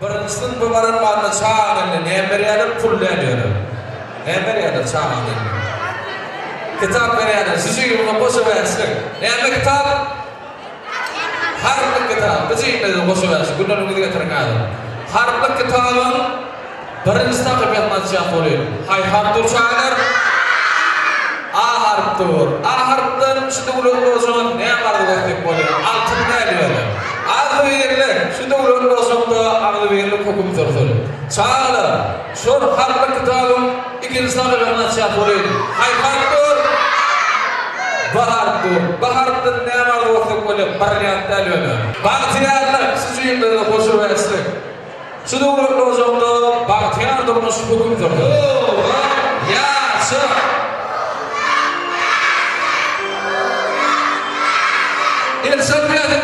Birinji synpa baran badyna çagaň eline näme berýärler? Pul däl ýöne. Näme berýärler çagaň eline? Kitap berýärler. Şu jigimize goşa bäşlik. Näme kitap? Harplyk kitap. Bu jigimize goşa bäşlik. Günleriňizi getiriň häzir. Harplyk kitabyň birinji sahypasyny açýas welin, haýsy harp dur çagalar? A harp dur. A harpdan şu döwlet ojagyna näme arzuw etsek bolýar? Altyn däl ýöne. Agzybirlik! Şu döwletli ojakda agzybirlik höküm sürsün. Çagalar, şol harplyk kitabyň ikinji sahypasyny açýas welin, haýsy harp dur? B harp dur. B harpdan näme arzuw etsek bolýar? Brilliant däl ýöne. Bagtyýarlyk! Şu jümlede goşubersin. Şu döwletli ojakda bagtyýar durmuş höküm sürsün. Ýaşa! El çarpýas!